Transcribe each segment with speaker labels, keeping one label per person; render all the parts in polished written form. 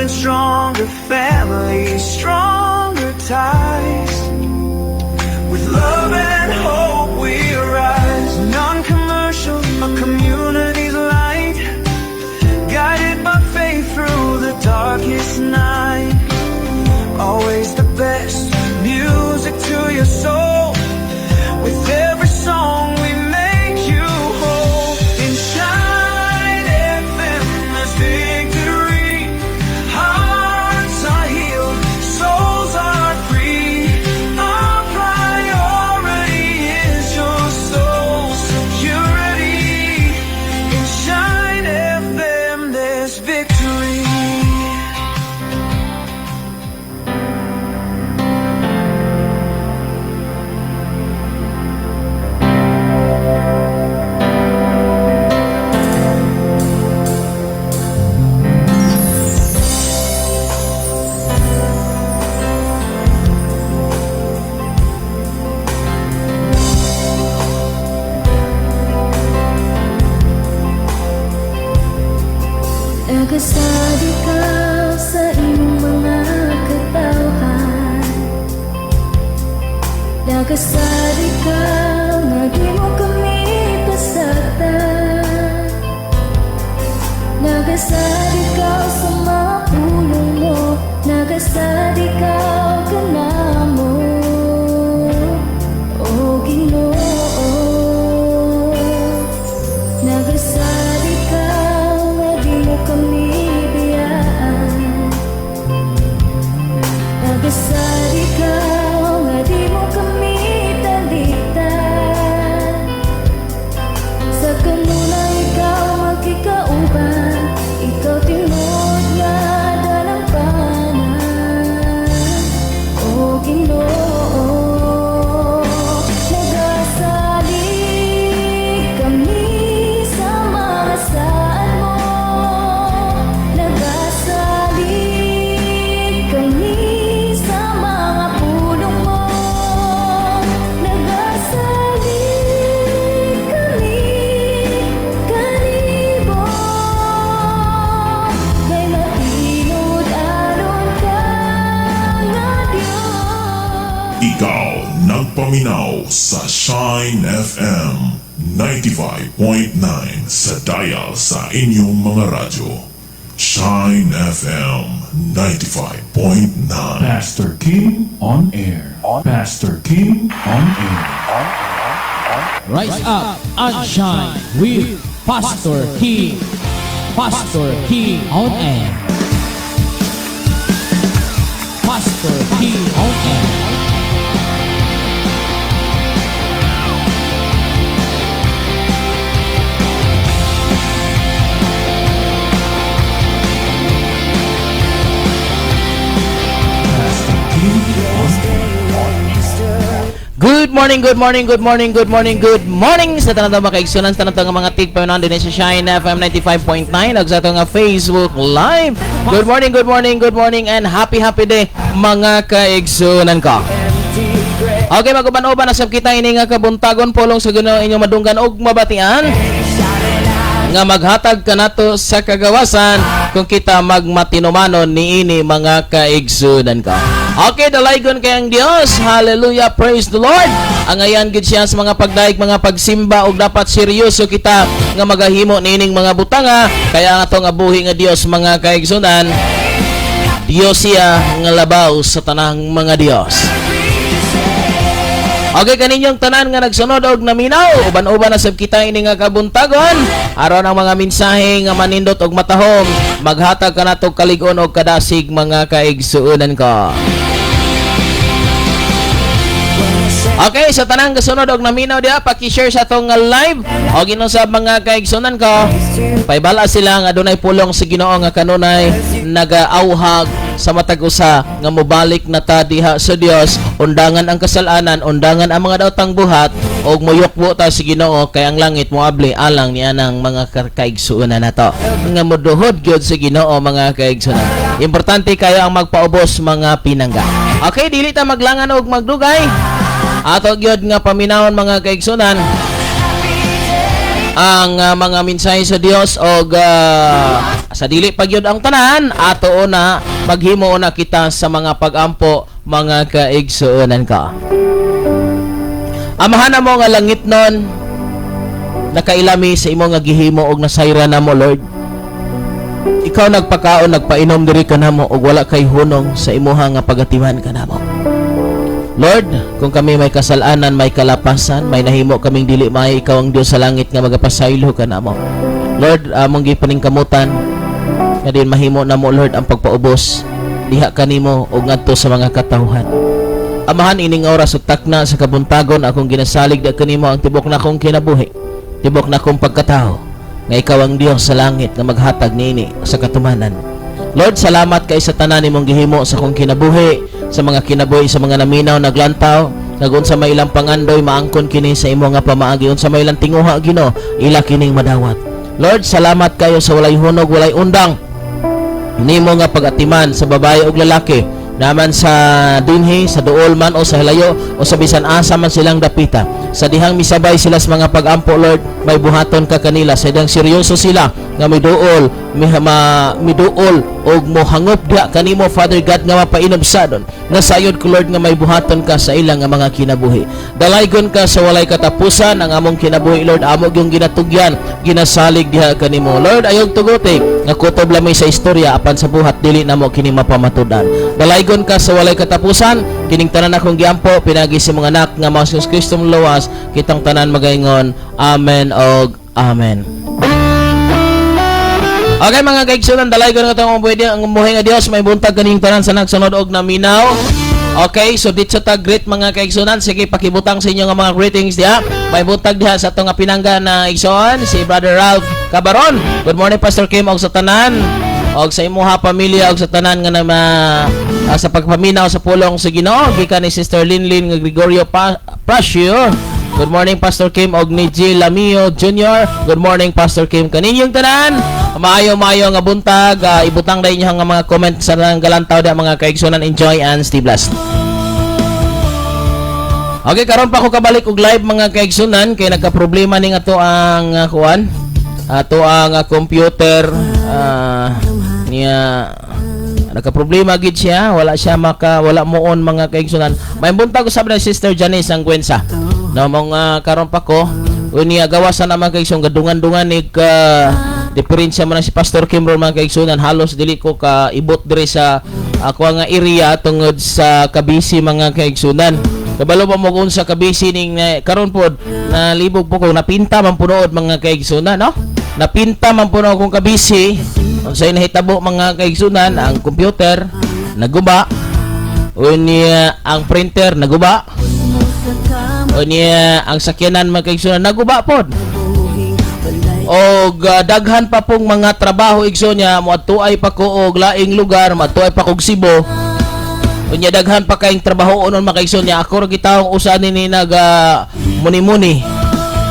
Speaker 1: Building stronger families, stronger ties. With love and hope we rise. Non-commercial, a community's light. Guided by faith through the darkest night. Always the best music to your soul. With every song we make you whole. In Shine FM, there's victory. Hearts are healed, souls are free. Our priority is your soul security. In Shine FM, there's victory.
Speaker 2: Nagasad ikaw sa imong mga katawhan. Nagasad ikaw nga di mo kami pasagdan. Nagasad ikaw sa mga pulong mo. Nagasad ikaw kanamo, O Ginoo. Nagasad ikaw nga di mo kami biyaan. Nagasad ikaw nga di mo kami talikdan. Sa kanunay ikaw magkikauban. Ikaw tinuod nga dalampanan, O Ginoo. Nagasalig kami sa mga saad mo. Nagasalig kami sa mga pulong mo. Nagasalig kami kanimo, kay matinud-anon ka nga Dios.
Speaker 3: Ikaw nagpaminaw sa Shine FM 95.9 sa dial sa inyong mga radyo. Shine FM 95.9.
Speaker 4: Pastor King on air. Pastor King on air.
Speaker 5: Rise up and shine with Pastor King. Pastor King on air. Pastor King on air.
Speaker 4: Pastor King on air.
Speaker 5: Good morning, good morning, good morning, good morning, good morning sa tanan mga kaigsunan, sa tanan nga mga tigpaminaw dinhi sa Shine FM 95.9 ug sa atong nga Facebook Live. Good morning, good morning, good morning and happy, happy day, mga kaigsunan ko. Okay, maguban-uban na sab kita ini nga kabuntagon, pulong sa Ginoo inyong madunggan og mabatian nga maghatag kanato sa kagawasan kung kita magmatinumanon niini, mga kaigsunan ko. Okay, dalaygon kay ang Dios. Hallelujah, praise the Lord. Angayan gid siya sa mga pagdaig, mga pagsimba ug dapat seryoso kita nga magahimo niining mga butanga, kaya ang ato nga buhi nga Dios, mga kaigsunan, Dios siya nga labaw sa tanang mga Dios. Okay, kaninyong tanan nga nagsunod og naminaw, uban-uban na sab kita ini nga kabuntagon. Aron ang mga mensahe nga manindot og matahom, maghatag kanato kalig-on og kadasig, mga kaigsuonan ko. Okay, sa tanang gasunod og naminaw diha, paki-share sa atong nga live o ginoo sa mga kaigsunan ko. Paibala sila nga adunay pulong sa Ginoo nga kanunay nagaawhag sa matag usa nga mobalik na ta diha sa Dios, undangan ang kasalanan, undangan ang mga daotang buhat ug moyukbo ta sa Ginoo, kay ang langit moabli alang ni anang mga kaigsuonan nato nga moduhod gyud sa Ginoo, mga kaigsuonan. Importante kayo ang magpaubos, mga pinangga. Okay, dili ta maglangan og magdugay. Ato gyud nga paminawon, mga kaigsunan. Ang mga mensahe sa Dios og sa dili pa gyud ang tanan, ato na maghimo na kita sa mga pagampo, mga kaigsuonan ka. Amahan mo nga langit nun, nakailami sa imo nga gihimo og nasayra namo, Lord. Ikaw nagpakaon, nagpainom diri kanamo og wala kay hunong sa imuha nga pagatiman kanamo. Lord, kung kami may kasalanan, may kalapasan, may nahimo kaming dili may, ikaw ang Dios sa langit nga magapasaylo kanamo. Lord, among gipaningkamutan nga din mahimo namo, Lord, ang pagpaubos diha kanimo ug ngadto sa mga katawhan. Amahan, ining oras ug takna sa kabuntagon, akong ginasalig da kanimo ang tibok na akong kinabuhi, tibok na akong pagkatao, nga ikaw ang Dios sa langit nga maghatag niini sa katumanan. Lord, salamat kay sa tanan nimong gihimo sa akong kinabuhi, sa mga kinabuhi sa mga naminaw, naglantaw, nga unsa may ilang pangandoy, maangkon kini sa imo nga pamaagi, unsa may ilang tinguha, Ginoo, ila kining madawat. Lord, salamat kayo sa walay hunog, walay undang nimo nga pagatiman sa babae ug lalaki naman sa dinhi sa duol man o sa hilayo o sa bisan asa man silang dapita. Sa dihang misabay sila sa mga pagampo, Lord, may buhaton ka kanila. Sa dihang seryoso sila nga miduol, miduol og mohangop diha kanimo, Father God, nga mapainubsadon, nasayod ko, Lord, nga may buhaton ka sa ilang nga mga kinabuhi. Dalaygon ka sa walay katapusan. Ang among kinabuhi, Lord, amo gyung ginatugyan, ginasalig diha kanimo. Lord, ayog tuguti nga kutob lamay sa istorya, apan sa buhat dili namo kini mapamatud-an. Dalaygon ka sa walay katapusan. Kining tanan akong giampo pinagi sa mga anak nga mao si Jesus Kristo luwas. Kitang tanan magaingon, "Amen" og "Amen." Okay, mga kaigsunan, dalaygon nga itong pwede ang buhay nga Dios may buntag kaning tanan sa nagsunod og naminaw. Okay, so dito ta greet, mga kaigsunan. Sige, pakibutang sa inyo nga mga greetings diha. May buntag diha sa atong nga pinangga na igsoon, si Brother Ralph Cabaron. Good morning, Pastor Kim, og sa tanan og sa imuha pamilya og sa tanan nga na sa pagpaminaw sa pulong sa Ginoo, gikan ni Sister Linlin nga Gregorio Prasio. Good morning, Pastor Kim, og ni G. Lamio Jr. Good morning, Pastor Kim, kaninyong tanan. Maayo maayo nga buntag. Ibutang dahil inyo nga mga comment sa nang galantaw da, mga kaigsunan. Enjoy and stay blessed. Okay, karon pa ako kabalik og live, mga kaigsunan, kay nagka-problema ni nga to ang kuan. Ato ang computer niya, nagka-problema gid siya, wala siya maka wala mo on, mga kaigsunan. May buntag usab na Sister Janice Sangguensa. No mga karon pa ko unya gawasan na, mga kaigsunan, gadungan-dungan ni ka diferensya man na si Pastor Kim ron, mga kaigsunan. Halos dili ko ka ibot diri sa ako nga area tungod sa kabisi, mga kaigsunan. Kabalo pa mo kung sa kabisi ning karon pod nalibog po ko, napinta man punood, mga kaigsunan, no? Napinta man puno akong kabisi. Unsay nahitabo, mga kaigsunan, ang computer naguba, unya ang printer naguba, unya ang sakyanan, mga kaigsunan, naguba pod og daghan pa pong mga trabaho, igsoon niya. Moadtuay pa ko og laing lugar, moadtuay pa kog Cebu. Unya daghan pa kayong trabaho onon, mga kaigsoon niya. Ako ra gitawong usa ni naga muni-muni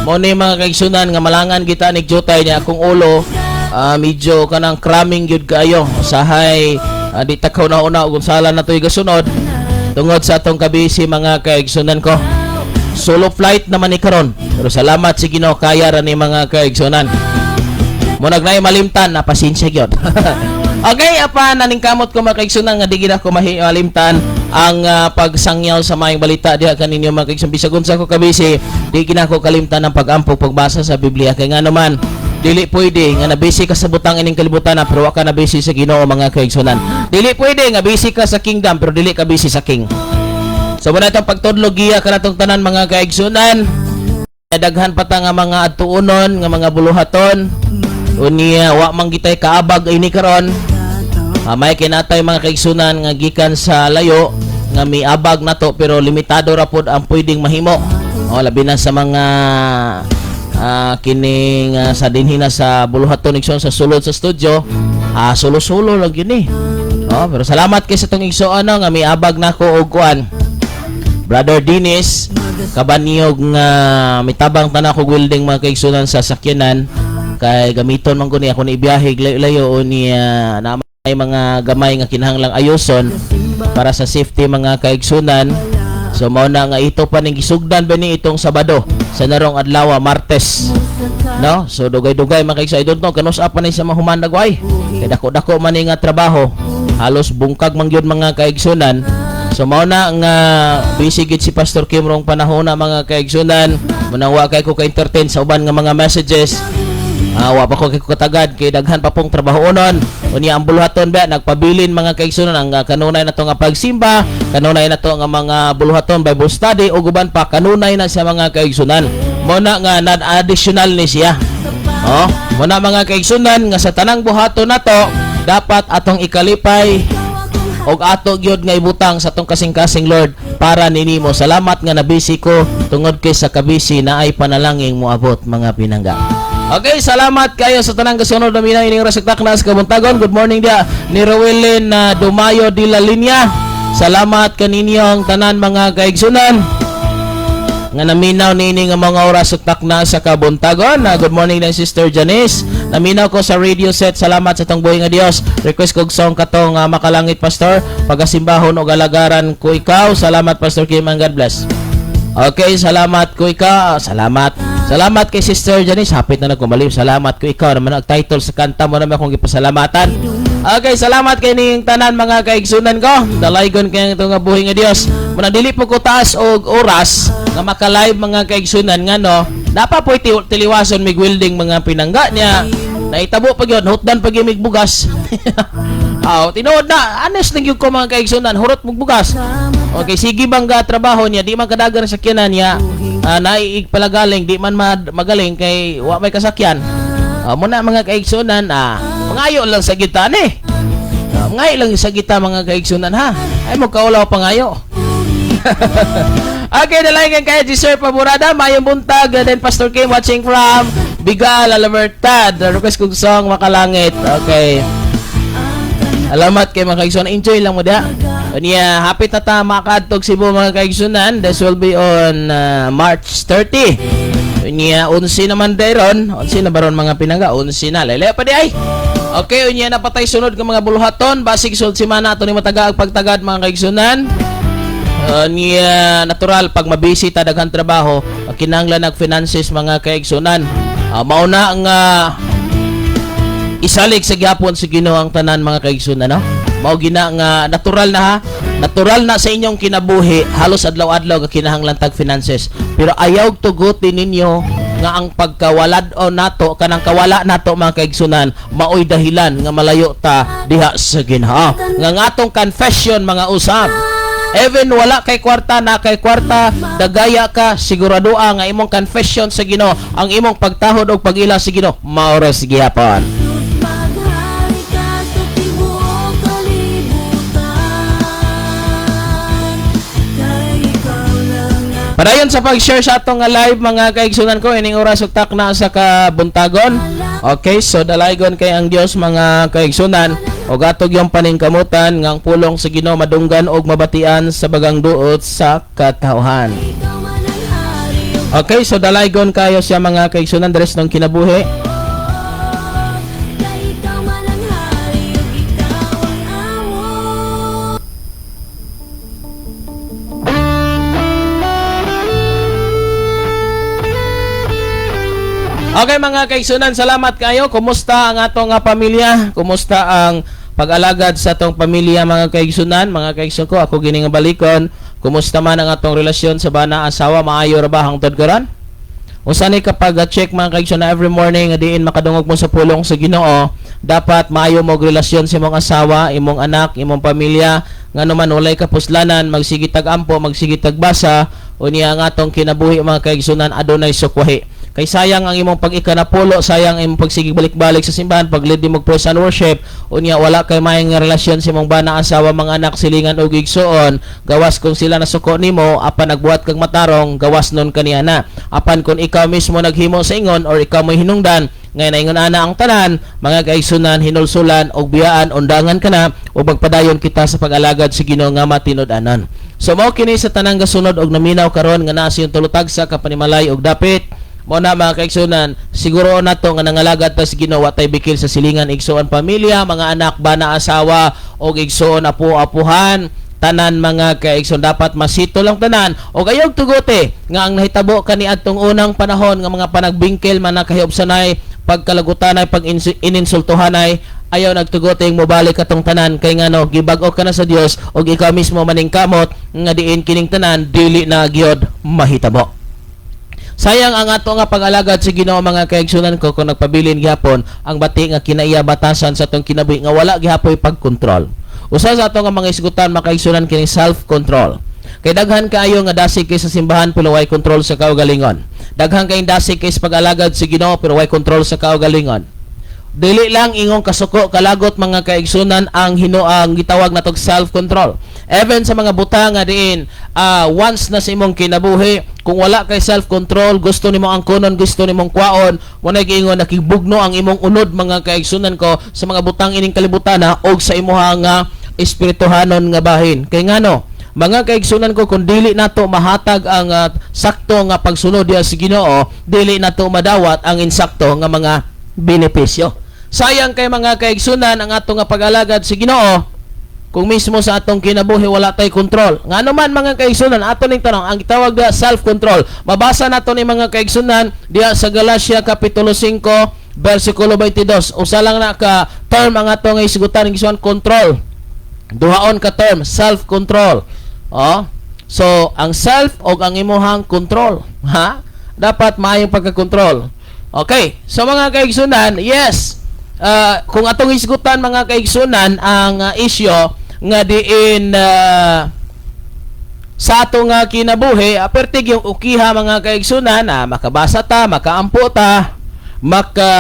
Speaker 5: mo ni, mga kaigsunan, nga malangan kita ni jutay niya. Akong ulo medyo kanang cramming gyud kaayo. Usahay di takaw na una ug unsala na to'y gasunod tungod sa atong kabisi, mga kaigsunan ko. Solo flight naman ni karon, pero salamat si Ginoo, kaya ra ni, mga kaigsunan. Mo nagnay malimtan na pasensya gyud. Okay, apan naning kamot ko, mga kaigsunan, nga di gid ako malimtan ang pagsangyaw sa maayong balita diha kaninyo, mga kaigsunan. Bisag unsa ko kabisi, di gid ako kalimtan ang pagampo, pagbasa sa Biblia, kay nga naman dili pwede nga nabisi ka sa butang ining kalibutan na, pero wa ka nabisi sa Ginoo, mga kaigsunan. Dili pwede nga busy ka sa kingdom pero dili ka busy sa King. So muna itong pagtudlo giya kanatong tanan, mga kaigsunan. Daghan pa ta nga mga adtuonon nga mga buluhaton. Unya wa man gitay kaabag ini karon. May kinatay, mga kaigsunan, nga gikan sa layo nga miabag nato, pero limitado ra pod ang pwedeng mahimo. O labi na sa mga kining sa dinhi na sa buluhaton, igsoon, sa sulod sa studio, sulo-sulo lang yun eh. Oh, pero salamat kay sa tong igsoon, no, nga miabag nako og kuan. Brother Dennis Kabaniyog nga mitabang tanan ko welding, mga kaigsunan, sa sakyanan, kay gamiton man ko ni ako ni ibiyahe layo-layo o ni na may mga gamay nga kinahanglang ayuson para sa safety, mga kaigsunan. So mao na nga ito pa ning gisugdan ba ni itong Sabado sa narong adlaw, Martes. No? So dugay-dugay, mga kaigsoon. I don't know kanus-a pa ni siya mahuman dagway. Kay dako-dako man ni nga trabaho. Halos bungkag man gyud, mga kaigsunan. So mao na nga busy gid si Pastor Kim rong panahon na, mga kaigsunan. Munang wa kay ko ka-entertain sa uban nga mga messages. Wa pa ko kay katagad kay daghan pa pong trabaho onon. Unya ang buluhaton ba nagpabilin, mga kaigsunan, ang kanunay na to nga pagsimba, kanunay na to nga mga buluhaton, Bible study ug uban pa, kanunay na sa mga kaigsunan. Mo na nga nad additional ni siya. Oh, mo na, mga kaigsunan, nga sa tanang buhaton nato dapat atong ikalipay og ato gyud nga ibutang sa atong kasing-kasing, "Lord, para ninimo. Salamat nga nabisi ko," tungod kay sa kabisi na ay panalangin moabot, mga pinangga. Okay, salamat kayo sa tanang kasunod na minaw ining oras sa kabuntagon. Good morning dia ni Rowelyn na Dumayo de la Linya. Salamat kaninyong tanan, mga kaigsunan, nga naminaw niini nga mga oras sa takna sa kabuntagon. Good morning din, Sister Janice. Naminaw ko sa radio set. Salamat sa tong buhi nga Dios. Request kog song katong Makalangit, Pastor. Pagasimbahon og alagaran ko ikaw. Salamat, Pastor Kim, and God bless. Okay, salamat ko ikaw. Salamat. Salamat kay Sister Janice. Hapit na nagkumaliw. Salamat ko ikaw naman ang title sa kanta mo naman akong gipasalamatan. Okay, salamat kay ning tanan, mga kaigsunan ko. Dalaygon kay ito nga buhi nga Dios. Muna dili po ko taas og oras nga maka-live, mga kaigsunan, nga no. Napa po'y tiliwason mig welding, mga pinangga niya. Naitabo pa gyud, hutdan pa gyud mig bugas. Aw, tinuod na, honest lang gyud ko, mga kaigsunan, hurot mong bugas. Okay, sige bang ga trabaho niya, di man kadagan sa sakyanan niya, naiig palagaling, di man magaling kay wa may kasakyan. Muna, mga kaigsunan, mangayo lang sa gita ni. Mangayo lang sa gita, mga kaigsunan, ha. Ay mo kaulaw pangayo. Okay, dalaygan kayo si Sir Paborada. Mayong buntag. And then Pastor Kim watching from Bigal, Alamertad. Request kong song Makalangit. Okay. Alamat kay mga kaigsunan. Enjoy lang mo da. Unya, happy ta ta makadtog Cebu, mga kaigsunan. This will be on March 30. Unya, 11 naman deron. 11 na baron, mga pinangga? 11 na. Lele pa di ay. Okay, unya napatay sunod ng mga buluhaton. Basig sulod semana ato ni mataga ang pagtagad, mga kaigsunan. Niya natural pag mabisi ta, daghan trabaho, kinahanglan nag finances, mga kaigsunan. Mao na nga isalig sa gyapon sa Ginoo ang tanan, mga kaigsunan, no? Mao gina nga natural na, ha. Natural na sa inyong kinabuhi, halos adlaw-adlaw ga kinahanglan tag finances. Pero ayaw tugutin ninyo nga ang pagkawalad o nato kanang kawala nato, mga kaigsunan, maoy dahilan nga malayo ta diha sa Ginoo. Nga ang atong confession, mga usab. Even wala kay kwarta, na kay kwarta, dagaya ka, sigurado nga imong confession sa Ginoo, ang imong pagtahod og pag-ila sa Ginoo, mao ra sa gihapon.
Speaker 2: Maghari ka sa tibuok kalibutan. Kay ikaw lang ang
Speaker 5: Padayon sa pag-share sa atong nga live, mga kaigsunan ko, ining oras ug takna sa kabuntagon. Okay, so dalaygon kay ang Dios, mga kaigsunan, ug atog yung paningkamutan nga ang pulong sa Ginoo madunggan og mabatian sa bagang duot sa katawhan.
Speaker 2: Ikaw man ang hari ug
Speaker 5: Okay, so dalaygon kayo siya, mga kaigsunan, dres ng kinabuhi.
Speaker 2: Kay ikaw man ang hari ug ikaw ang amo.
Speaker 5: Okay, mga kaigsunan, salamat kayo. Kumusta ang atong nga pamilya? Kumusta ang pag-alagad sa atong pamilya, mga kaigsunan? Mga kaigsun ko, ako gini nga balikon. Kumusta man ang atong relasyon sa bana asawa? Maayo ra ba hangtod karon? Usa ni kapag check, mga kaigsunan, every morning nga diin makadungog mo sa pulong sa Ginoo, dapat maayo mo og relasyon sa imong asawa, imong anak, imong pamilya, ngano man walay kapuslanan, magsige tag ampo, magsige tag basa, unya ang atong kinabuhi, mga kaigsunan, adunay sukwahi. Kay sayang ang imong pag-ikanapulo, sayang ang imong pagsigig balik-balik sa simbahan, pag-lead mo praise and worship, unya wala kay maayong nga relasyon sa imong bana, asawa, mga anak, silingan ug igsuon, gawas kung sila nasuko nimo, apan nagbuhat kag matarong, gawas nun kaniya na. Apan kung ikaw mismo naghimo sa ingon or ikaw mo'y hinungdan, ngayon ingon ana ang tanan, mga kaigsunan, hinulsulan og biyaan, undangan ka na ug magpadayon kita sa pag-alagad sa Ginoo nga matinud-anon. So mao kini sa tanang gasunod og naminaw karon nga naa sa iyong tulotagsa ka panimalay og dapit. Mo na, mga kaigsunan, siguro nato nga nangalagad ta sa Ginoo, wa tay bikil sa silingan, igsuon, pamilya, mga anak, bana, asawa og igsuon, apo, apuhan. Tanan, mga kaigsoon, dapat masito lang tanan o ayaw tugote nga ang nahitabo kaniadtong unang panahon nga mga panagbingkil man nakahiobsanay, pagkalagutanay, pag ininsultuhanay, ayaw nagtugote mobalik katong tanan, kay ngano gibag-o ka na sa Dios ug ikaw mismo maningkamot nga diin kining tanan dili na gyud mahitabo. Sayang ang ato nga pag-alagad sa Ginoo, mga kaigsunan ko, kung nagpabilin gihapon ang bati nga kinaiya batasan sa atong kinabuhi nga wala gihapoy pagkontrol. Usa sa ato nga mga isgutan, mga kaigsunan, kining self-control. Kay daghan kaayo nga dasig kay sa simbahan pero way kontrol sa kaugalingon. Daghan kayong dasig kay sa pag-alagad sa Ginoo pero way kontrol sa kaugalingon. Dili lang ingong kasuko kalagot, mga kaigsunan, ang hinuang gitawag natog self-control. Even sa mga butang nga diin once na sa imong kinabuhi, kung wala kay self-control, gusto nimo ang kunon, gusto nimong kwaon, mo na giingon nakigbugno ang imong unod, mga kaigsunan ko, sa mga butang ining kalibutan na og sa imuha nga espirituhanon nga bahin. Kay ngano, mga kaigsunan ko, kung dili nato mahatag ang sakto nga pagsunod diha sa Ginoo, dili nato madawat ang insakto nga mga benepisyo. Sayang kay, mga kaigsunan, ang ato nga pag-alagad sa Ginoo kung mismo sa atong kinabuhi wala tay kontrol. Ngano man, mga kaigsunan, ato ning tanong ang gitawag na self-control. Mabasa nato ni, mga kaigsunan, diha sa Galatia kapitulo 5 bersikulo 22. Usa lang na ka term ang ato nga isgutan, ang control. Duhaon ka term, self-control. Oh. So, ang self og ang imuhang control, ha? Dapat maayong pagka-control. Okay. So mga kaigsunan, yes. Kung atong isgutan, mga kaigsunan, ang isyo nga diin sa ato nga kinabuhi, pertig yung ukiha, mga kaigsunan, makabasa ta, makaampo ta, maka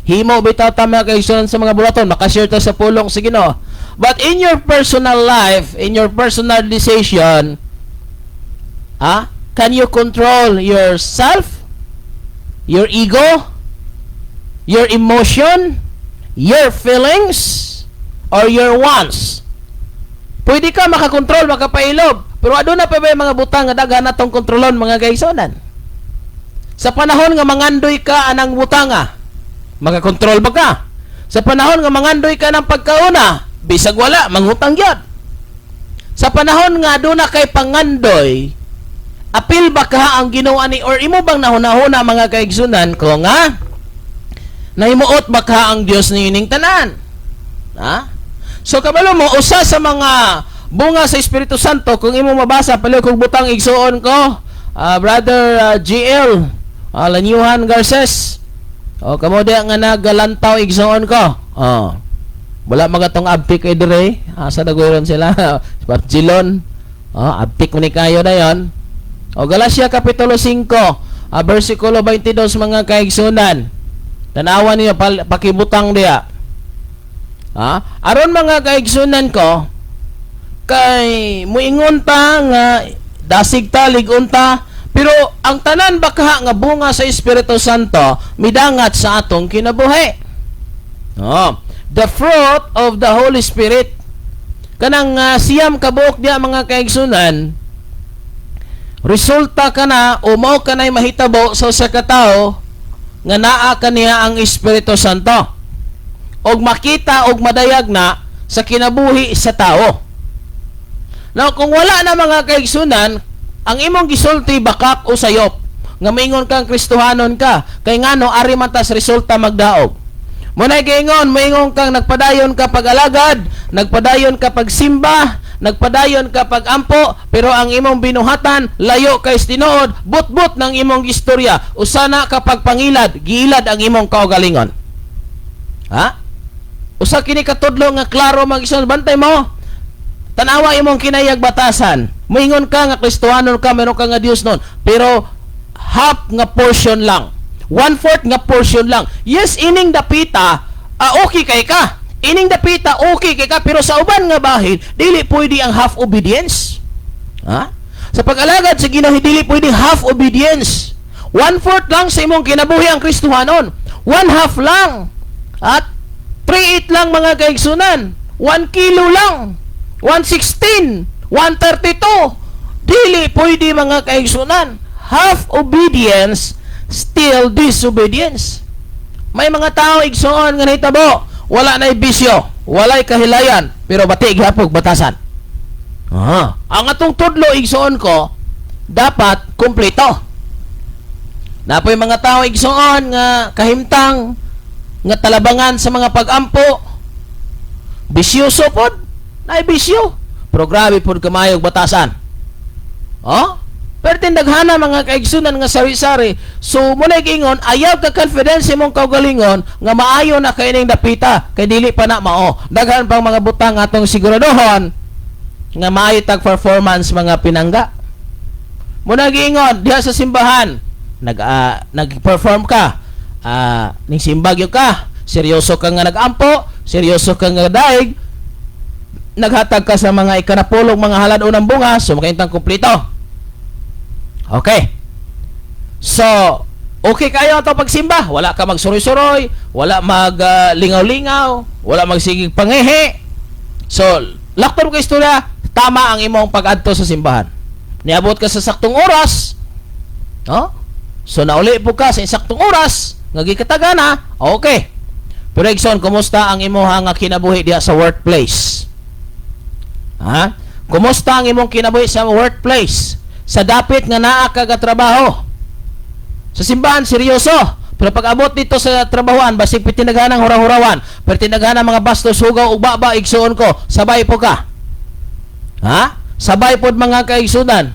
Speaker 5: himo bitaw ta, mga kaigsunan, sa mga bulaton, makashare ta sa pulong sa Ginoo. But in your personal life, in your personal decision, can you control yourself, your ego, your emotion, your feelings, or your wants? Pwede ka makakontrol, makapailob, pero aduna pa ba yung mga butang nga daghan natong kontrolon, mga kaigsunan? Sa panahon nga mangandoy ka anang butanga, makakontrol ba ka? Sa panahon nga mangandoy ka ng pagkauna, bisag wala, manghutang gyud. Sa panahon nga aduna kay pangandoy, apil ba ka ang Ginoo ani or imo bang nahunahuna, mga kaigsunan ko, nga nahimuot ba ka ang Dios niining tanan? Ha? So kabalo mo, usa sa mga bunga sa Espiritu Santo, kung imo mabasa paliw kog butang, igsuon ko, brother GL Lanyuhan Garces. O kamo diha nga nagalantaw, igsuon ko. Oh. Wala magatong abtik kay dire. Asa dagoron sila? Jilon. Oh, abtik mo ni kayo na yon. O Galatia kapitulo 5, versikulo 22, mga kaigsunan. Tanawan niyo pakibutang diya. Ha? Aron, mga kaigsunan ko, kay muingon ta nga dasig ta, ligon ta, pero ang tanan ba kaha nga bunga sa Espiritu Santo midangat sa atong kinabuhi? Oh, the fruit of the Holy Spirit. Kanang 9 ka buok diya, mga kaigsunan, resulta kana o mao kanay mahitabo sa usa ka tawo nga naa kaniya ang Espiritu Santo. Og makita og madayag na sa kinabuhi sa tao. Now, kung wala na, mga kaigsunan, ang imong gisulti bakak o sayop nga maingon kang Kristohanon ka, kay ngano, ari man tas resulta magdaog. Mo na giingon, moingon kang nagpadayon ka pag-alagad, nagpadayon ka pagsimba, nagpadayon ka pag-ampo, pero ang imong binuhatan layo kay tinuod, but-but ng imong istorya. Usa na kapag pangilad, giilad ang imong kaugalingon. Ha? Usa kini katudlo nga klaro mag bantay mo. Tanawa imong kinayag batasan. Moingon ka nga Kristohanon ka, meron ka nga Dios nun. Pero half nga portion lang. One-fourth nga portion lang. Yes, ining dapita, okay kay ka. Ining dapita, okay kay ka. Pero sa uban nga bahin, dili pwede ang half obedience. Ha? Sa pag-alagad sa Ginoo, dili pwede half obedience. One-fourth lang sa imong kinabuhi ang Kristohanon. One half lang. At 3/8 lang, mga kaigsunan. 1 kilo lang. 116. 132. Dili pwede, mga kaigsunan. Half obedience, still disobedience. May mga tao, igsoon, nga nahitabo. Wala na bisyo. Walay kahilayan. Pero bati gihapog batasan. Ah, ang atong tudlo, igsoon ko, dapat kumpleto. Napoy mga tao, igsoon, nga kahimtang nga talabangan sa mga pag-ampo. Bisyoso pod, naay bisyo. Pero grabe pod kamayog batasan. Oh? Pero tindaghana, mga kaigsunan, nga sari-sari. So mo ingon, ayaw ka confidence imong kaugalingon nga maayo na kay ning dapita kay dili pa na mao. Daghan pang mga butang atong siguradohon nga maayo tag performance, mga pinangga. Muna giingon diha sa simbahan, nag-perform ka. Ning simbag ka, seryoso ka nga nag-ampo, seryoso ka nga daig, naghatag ka sa mga ikanapulong mga halad unang bunga, so makaintang kumpleto. Okay. So, okay kayo ato pagsimba. Wala ka magsuroy-suroy, wala mag lingaw-lingaw, wala magsigig pangehe. So, laktor ka istorya, tama ang imong pag-adto sa simbahan. Niabot ka sa saktong oras, no? So, nauli po ka sa saktong oras, nga gikataga na, okay. Pero igsoon, kumusta ang imong nga kinabuhi diha sa workplace? Ha? Kumusta ang imong kinabuhi sa workplace? Sa dapit nga naa ka trabaho? Sa simbahan, seryoso. Pero pag abot dito sa trabahoan, basig pitinaghanang hura-hurawan, pitinaghanang mga bastos, hugaw, ug baba, igsuon ko, sabay po ka. Ha? Sabay pod, mga kaigsunan.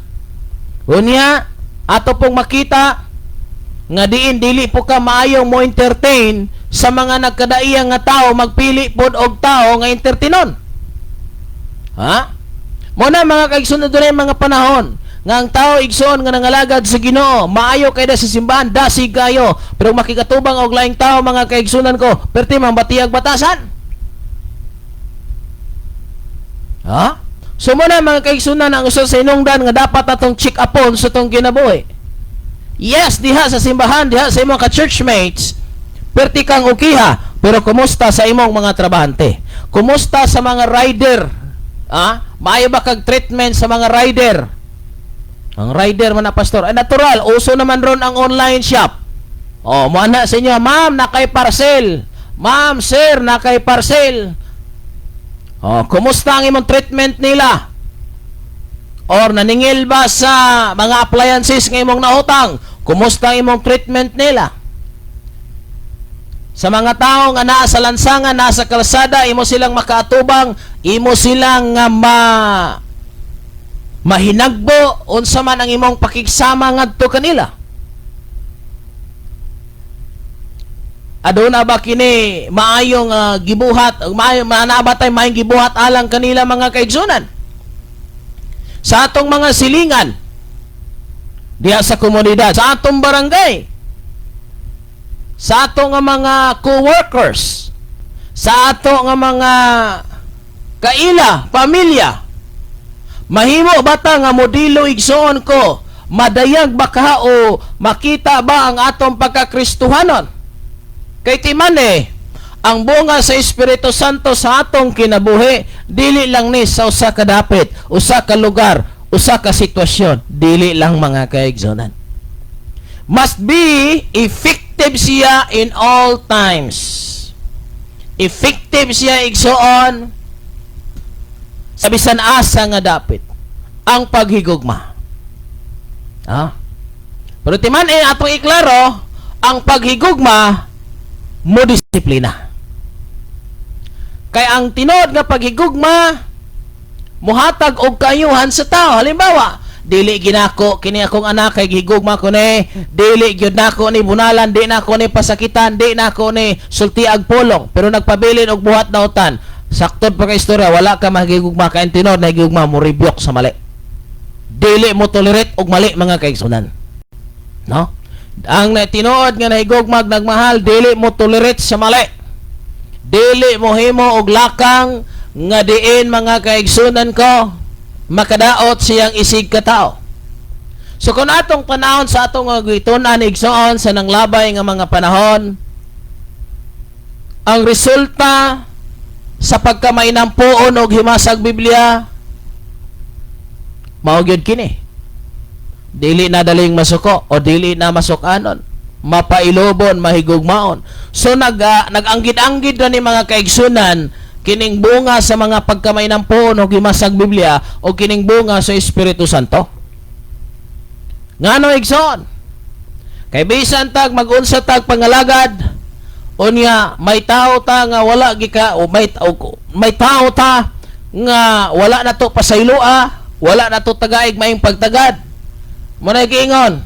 Speaker 5: Unya, ato pong makita nga diin dili po ka maayong mo entertain sa mga nagkadaiyang nga tao, magpili pod og tao nga entertainon. Ha? Mo na, mga kaigsunan, dunay mga panahon nga ang tao, igsoon, nga nangalagad sa Ginoo, maayo kay sa simbahan, dasig kayo, pero makikatubang og laing tao, mga kaigsunan ko, perti mang batiag batasan. Ha? So mo na, mga kaigsunan, ang usa sa inungdan nga dapat atong check upon sa tong kinabuhi. Yes, diha sa simbahan, diha sa imong ka-churchmates, perti kang ukiha, pero kumusta sa imong mga trabahante? Kumusta sa mga rider? Ah, maayo ba kag treatment sa mga rider? Ang rider man na, pastor. Ay, natural, uso naman ron ang online shop. Oh, mo ana sa inyo, "Ma'am, nakay parcel. Ma'am, sir, nakay parcel." Oh, kumusta ang imong treatment nila? Or naningil ba sa mga appliances nga imong nautang? Kumusta ang imong treatment nila? Sa mga tao nga naa sa lansangan, naa sa kalsada, imo silang makaatubang, imo silang nga mahinagbo, unsa man ang imong pakigsama ngadto kanila? Aduna ba kini maayong gibuhat, maayo naa ba tay maayong gibuhat alang kanila, mga kaigsunan? Sa atong mga silingan diha sa komunidad, sa atong barangay, sa atong nga mga co-workers, sa ato nga mga kaila, pamilya, mahimo ba ta nga modelo, igsoon ko? Madayag ba ka o makita ba ang atong pagkakristuhanon? Kay timan eh, ang bunga sa Espiritu Santo sa atong kinabuhi, dili lang ni sa usa ka dapit, usa ka lugar, usa ka sitwasyon, dili lang, mga kaigsonan. Must be effective siya in all times. Effective siya, igsoon, sa bisan asa nga dapit ang paghigugma. Ah? Pero timan eh atong iklaro, ang paghigugma mo disiplina. Kay ang tinuod nga paghigugma muhatag og kaayuhan sa tao. Halimbawa, dili ginako kini akong anak kay gihigugma ko ni, dili gyud nako ni bunalan, di nako ni pasakitan, di nako ni sultiag pulong, pero nagpabilin og buhat nautan. Saktod pa ka istorya, wala ka mahigugma, kay ang tinuod na higugma mo rebuke sa mali. Dili mo tolerate og mali, mga kaigsunan. No? Ang tinuod nga nahigugmag nagmahal, dili mo tolerate sa mali. Dili mo himo og lakang nga diin, mga kaigsunan ko, makadaot siyang isig katao. So kung atong panahon sa atong nga gitun-an, igsoon, sa nanglabay nga mga panahon, ang resulta sa pagkamainampuon og himasag Biblia mao gyud kini: dili na daling masuko o dili na masukanon, mapailobon, mahigugmaon. So naganggid-anggid na ni, mga kaigsunan. Kining bunga sa mga pagkamainampuon o gimasag Biblia o kining bunga sa Espiritu Santo. Ngano, igsoon? Kay bisan tag magunsa tag pangalagad, unya may tao ta nga wala gika o may tao ta nga wala na to pasayloa, wala na to tagaig maayong pagtagad. Mao giingon,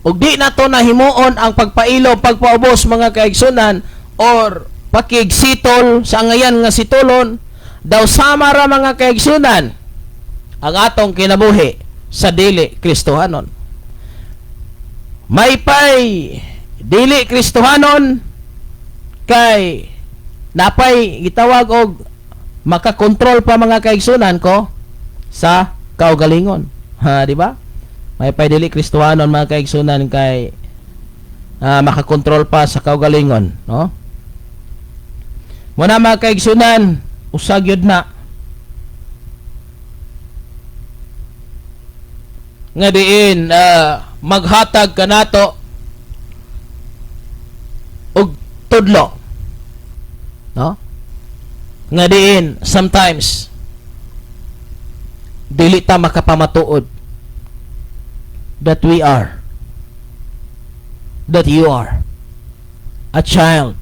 Speaker 5: ug di na to nahimuon ang pagpailo, pagpaubos, mga kaigsunan, or pakigsitol sa angayan nga situlon, daw sama ra, mga kaigsunan, ang atong kinabuhi sa dili Kristohanon. May pay dili Kristohanon kay napay gitawag og makakontrol pa, mga kaigsunan ko, sa kaugalingon. Ha, di ba? May pay dili Kristohanon, mga kaigsunan, kay makakontrol pa sa kaugalingon, no? Muna, mga kaigsunan, usag yun na nga diin maghatag kanato og tudlo, no, nga diin sometimes dili ta makapamatuod that we are that you are a child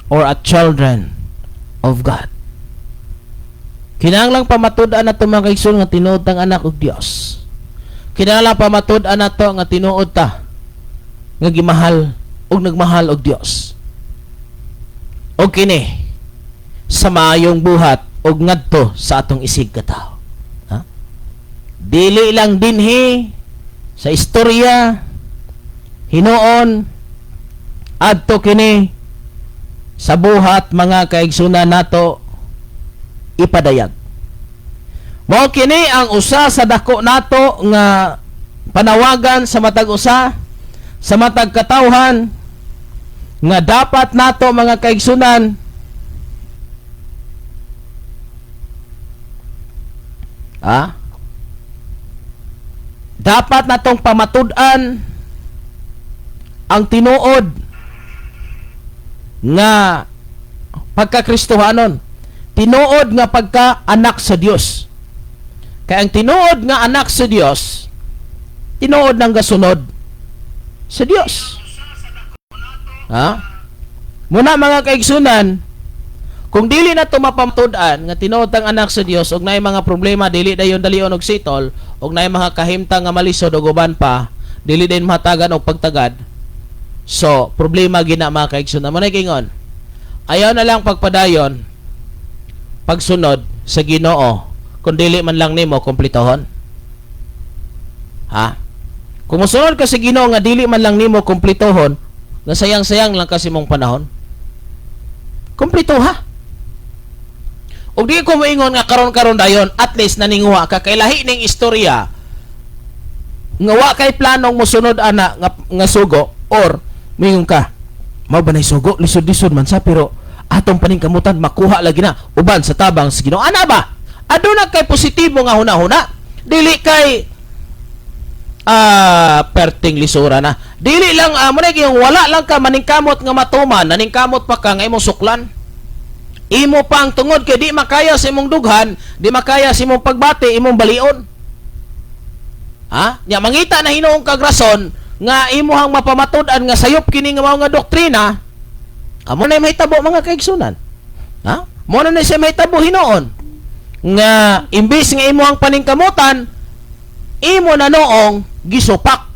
Speaker 5: or a children of God. Kinahanglang pamatud-an nato, mga kaigsoon, nga tinuod tang anak og Dios. Kinahanglan pamatud-an nato nga tinuod ta nga gimahal ug nagmahal og Dios. Og kini sa maayong buhat ug ngadto sa atong isig katawo. Ha? Dili lang dinhi sa istorya hinuon, adto kini sa buhat, mga kaigsunan, nato ipadayag. Mao kini ang usa sa dako nato nga panawagan sa matag usa, sa matag katawhan, nga dapat nato, mga kaigsunan, dapat natong pamatud-an ang tinuod nga pagka-Kristohanon, tinuod nga pagka anak sa Dios. Kay ang tinuod nga anak sa Dios, tinuod nang gasunod sa Dios. Ha? Muna, mga kaigsunan, kung dili na mapamatud-an nga tinuod ang anak sa Dios ug naay mga problema, dili dayon dalion og sitol, ug naay mga kahimtang nga malisod og uban pa, dili din mahatagan og pagtagad. So, problema gina, mga kaigsunan. Mo na giingon, ayaw na lang pagpadayon pagsunod sa Ginoo kung dili man lang nimo kumpletohon. Ha? Kung mosunod ka sa Ginoo nga dili man lang nimo kumpletohon, nga sayang-sayang lang kasi mong panahon. Kumpleto ha. Ug di ko moingon nga karon-karon dayon, at least naninguha ka kay lahi ning istorya nga wa kay planong mosunod ana nga sugo or moingon ka, mao ba nay sugo, lisod-lisod man sa, pero atong paningkamutan makuha lagi na uban sa tabang sa Ginoo. Ana ba, aduna kay positibo nga hunahuna, dili kay perting lisura na, dili lang mo na yung wala lang ka maningkamot nga matuman, naningkamot pa ka nga imong suklan, imo pa ang tungod kay di makaya sa imong dughan, di makaya sa imong pagbati, imong balion. Ha, nya mangita na hinuong kag rason nga imuhang mapamatud-an nga sayop kini nga mao nga doktrina. Amo na mahitabo, mga kaigsunan. Ha, mo na siya mahitabo hinuon nga imbis nga imuhang paningkamutan, imo na noong gisupak.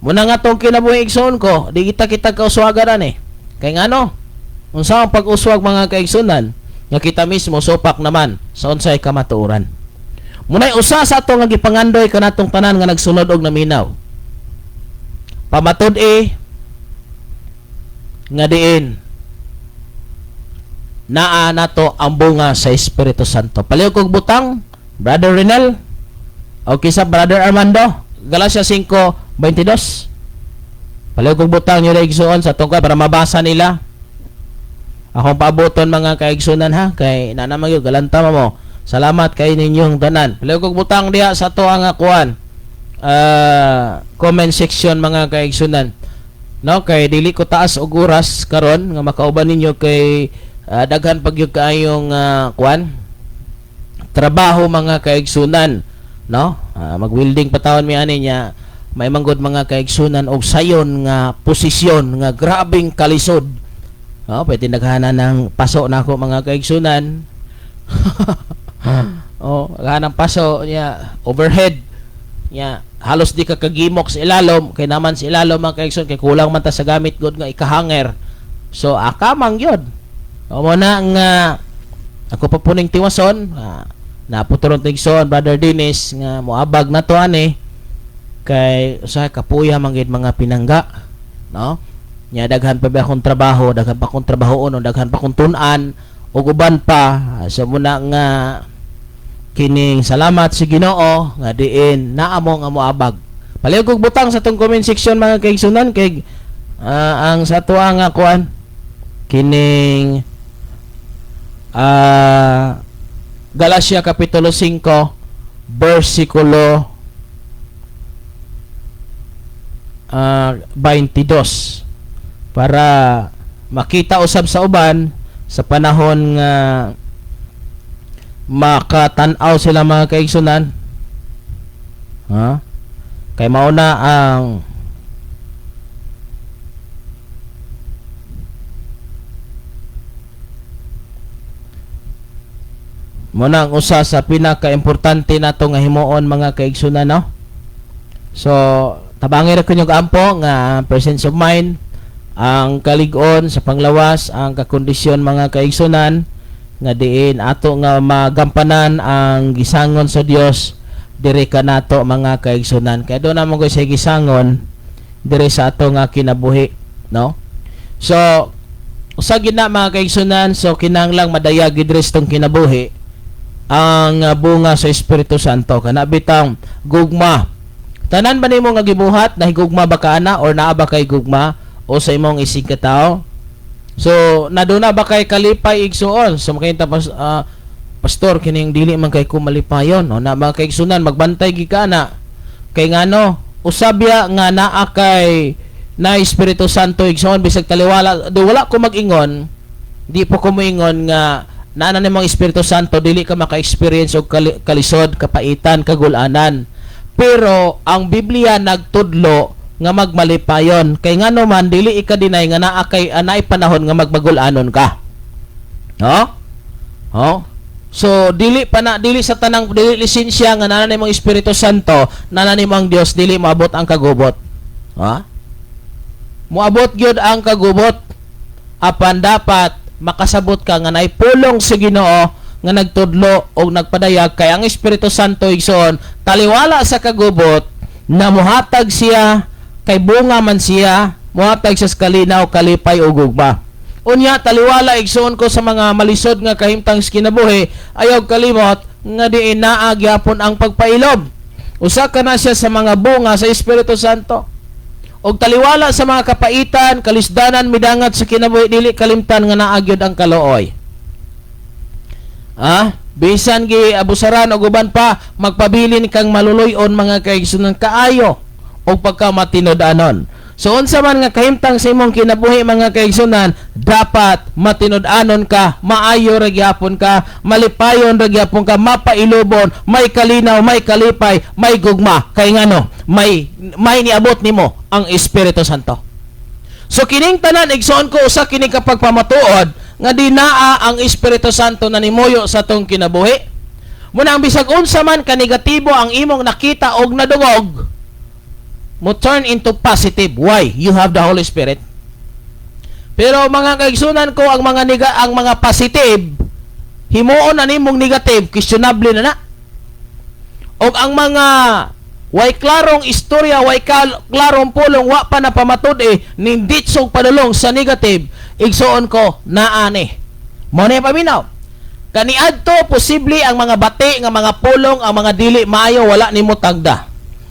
Speaker 5: Muna nga tong kinabuhi, igsoon ko, di kita kita kauswagan eh. Kay ngano, unsa ang pag-uswag, mga kaigsunan, nga kita mismo supak naman sa unsay kamatuoran? Munay usa sa ato nga gipangandoy kanatong tanan nga nagsunod og naminaw. Pamatud-i nga diin naa nato ang bunga sa Espiritu Santo. Palihog kog butang, Brother Renel. Okay sa Brother Armando, Galatia 5:22. Palihog kog butang nyo igsuon sa tungkol para mabasa nila. Akong paaboton, mga kaigsunan, ha, kay nana magyud galanta mo. Salamat kay ninyong tanan. Palihog kog butang diha sa to ang kuan. Comment section, mga kaigsunan. No, kay dili ko taas og oras karon nga makauban ninyo kay daghan pag gyud kaayong kuan trabaho, mga kaigsunan, no? Mag-welding pa taon mi ani niya, may manggod, mga kaigsunan, og sayon nga posisyon nga grabeng kalisod. Oh, pwede naghana ng paso na ako, mga kaigsunan. Oh, naghanang paso niya, overhead niya, halos di ka kagimok sa ilalom kay naman sa ilalom, mga kaigsoon, kay kulang man ta sa gamit gud nga ikahanger. So akamang yun o mo na nga ako pa puning tiwason, naputuron tigsoon Brother Dennis nga moabag na to ani kay usahay kapuya man gid, mga pinangga, no? Nya daghan pa ba akong trabaho, daghan pa akong trabahoon, daghan pa akong tun-an ug uban pa. So muna nga kining salamat sa Ginoo nga diin naa mo nga moabag. Palihog og butang sa tong comment section, mga kaigsunan, kay ang sa tuwa nga kuan kining Galacia kapitulo 5 versikulo 22 para makita usab sa uban sa panahon nga makatan-aw sila, mga kaigsunan, ha, kay mauna ang mo na ang usa sa pinaka-importante nato nga himuon, mga kaigsunan, no? So tabangi ra kunyog ampo nga presence of mind, ang kalig-on sa panglawas, ang kakondisyon, mga kaigsunan, nga diin ato nga magampanan ang gisangon sa Dios diri kanato, mga kaigsunan, kay do na mo sa gisangon diri sa ato nga kinabuhi, no? So usa gid na, mga kaigsunan, so kinahanglang madayag gid diri sa tong kinabuhi ang bunga sa Espiritu Santo, kana bitang gugma. Tanan ba nimo nga gibuhat, nahigugma ba ka ana or naa ba kay gugma o sa imong isig ka tao? So naduna ba kay kalipay, igsuon? So makita pas, "Pastor, kining dili man kay ko malipayon," no? Na, mga kaigsunan, magbantay gi ka na kay ngano usabya nga naa kay na Espiritu Santo, igsuon, bisag taliwala do wala ko mag-ingon, di po ko moingon nga naa na nimong Espiritu Santo dili ka maka-experience og kalisod, kapaitan, kagulanan. Pero ang Biblia nagtudlo nga magmalipayon kay ngano man dili ika-deny nga naa kay anay panahon nga magmagulanon ka, no? Oh. So dili pa na dili sa tanang dili lisensya nga naa nimong Espiritu Santo, naa nimo ang Dios, dili moabot ang kagubot. Ha? Moabot gyud ang kagubot. Apan dapat makasabot ka nga naay pulong sa Ginoo nga nagtudlo og nagpadayag kay ang Espiritu Santo, igsoon, taliwala sa kagubot na muhatag siya kay bunga man siya, muhatag siya sa kalinaw, kalipay ug gugma. Unya taliwala, igsoon ko, sa mga malisod nga kahimtang sa kinabuhi, ayaw kalimot nga diin naa gyapon ang pagpailob. Usa ka na siya sa mga bunga sa Espiritu Santo. Og taliwala sa mga kapaitan, kalisdanan, midangat sa kinabuhi, dili kalimtan nga naa gyud ang kaluoy. Bisan gi abusaran og uban pa, magpabilin kang maluluy-on, mga kaigsunan, kaayo og pagka matinud-anon. So unsa man nga kahimtang sa imong kinabuhi, mga kaigsunan, dapat matinud-anon ka, maayo ra gyapon ka, malipayon ra gyapon ka, mapailubon, may kalinaw, may kalipay, may gugma. Kay ngano, may niabot nimo ang Espiritu Santo. So kining tanan, igsoon ko, usa kini ka pagpamatuod nga dinaa ang Espiritu Santo na nimuyo sa tong kinabuhi. Muna ang bisag unsa man ka negatibo ang imong nakita og nadungog, mo turn into positive. Why? You have the Holy Spirit. Pero mga kaigsunan ko, ang mga positive, himuon na nimong negative, questionable na na. Og ang mga way klarong istorya, way klarong pulong, wa pa na pamatud eh, ninditsog padulong sa negative, igsuon ko, naani. Mo na yung paminaw. Kaniadto posible ang mga bati nga mga pulong, ang mga dili maayo, wala nimo tagda.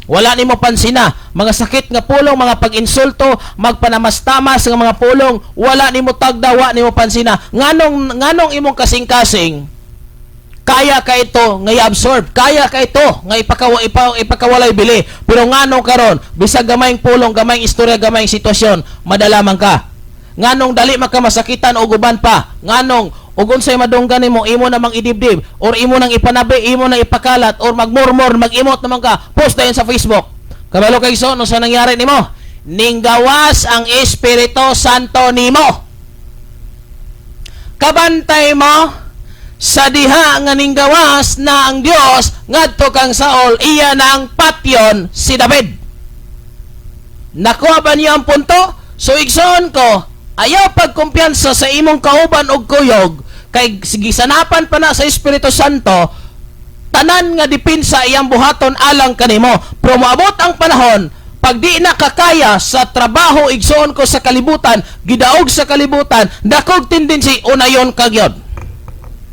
Speaker 5: Wala nimo pansina, mga sakit nga pulong, mga pag-insulto, magpanamastamas nga mga pulong, wala nimo tagda, wa nimo pansina. Nganong nganong imong kasing-kasing Kaya ka ito nga i-absorb, kaya ka ito nga ipakawalay bili. Pero ngano karon, bisag gamayng pulong, gamayng istorya, gamayng sitwasyon, madala man ka? Nganong dali makamasakitan og uban pa? Nganong ug unsay madunggan nimo, imo namang idibdib or imo nang ipanabi, imo nang ipakalat or magmurmur, mag-imot naman ka, post dayon sa Facebook? Kabalo kay so, no sa nangyari nimo? Ninggawas ang Espiritu Santo nimo. Kabantay mo sa diha nga ninggawas na ang Dios ngadto kang Saul, iya na ang patyon si David. Nakuha ba niyo ang punto? So igsoon ko, ayaw pagkumpiyansa sa imong kauban og kuyog kay gisanapan pa na sa Espiritu Santo, tanan nga depensa iyang buhaton alang kanimo. Pero moabot ang panahon, pag di na kakaya sa trabaho, igsoon ko, sa kalibutan, gidaog sa kalibutan, dakog tendency, unayon kagyod.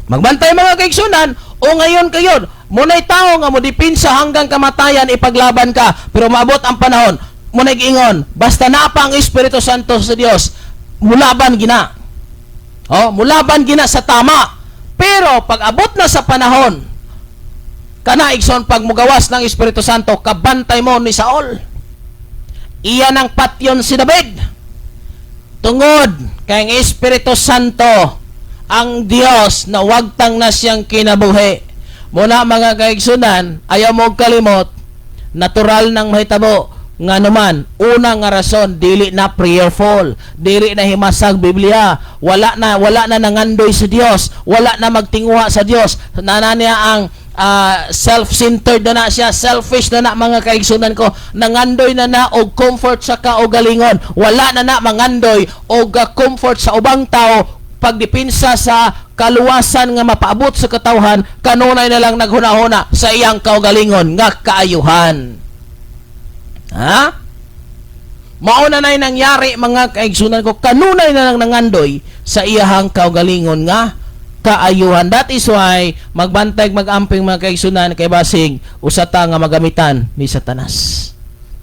Speaker 5: Magbantay, mga kaigsunan, o ngayon kayon, munay tao nga mo depensa hanggang kamatayan, ipaglaban ka, pero maabot ang panahon, munay giingon, basta na pa ang Espiritu Santo sa Dios, mulaban gina. Oh, mulaban gina sa tama. Pero pag abot na sa panahon, kana, igsoon, pag mugawas ng Espiritu Santo, kabantay mo ni Saul. Iya nang patyon si David. Tungod kay ang Espiritu Santo, ang Dios na wagtang na siyang kinabuhi. Muna, mga kaigsunan, ayaw mo kalimot, natural nang mahitabo nga naman, una nga rason, dili na prayerful, dili na himasag Biblia, wala na nangandoy sa Dios, wala na magtinguha sa Dios, nana niya ang self-centered na na siya, selfish na na, mga kaigsunan ko, nangandoy na na og comfort sa kaugalingon, wala na na mangandoy og comfort sa ubang tao, pagdepensa sa kaluwasan nga mapaabot sa katawhan, kanunay na lang naghuna-huna sa iyang kaugalingon nga kaayuhan. Ha? Mauna na'y nangyari, mga kaigsunan ko, kanunay na lang nangandoy sa iyahang kaugalingon nga kaayuhan. That is why magbantay, magamping, mga kaigsunan, kay basig usa ta nga magamitan ni Satanas.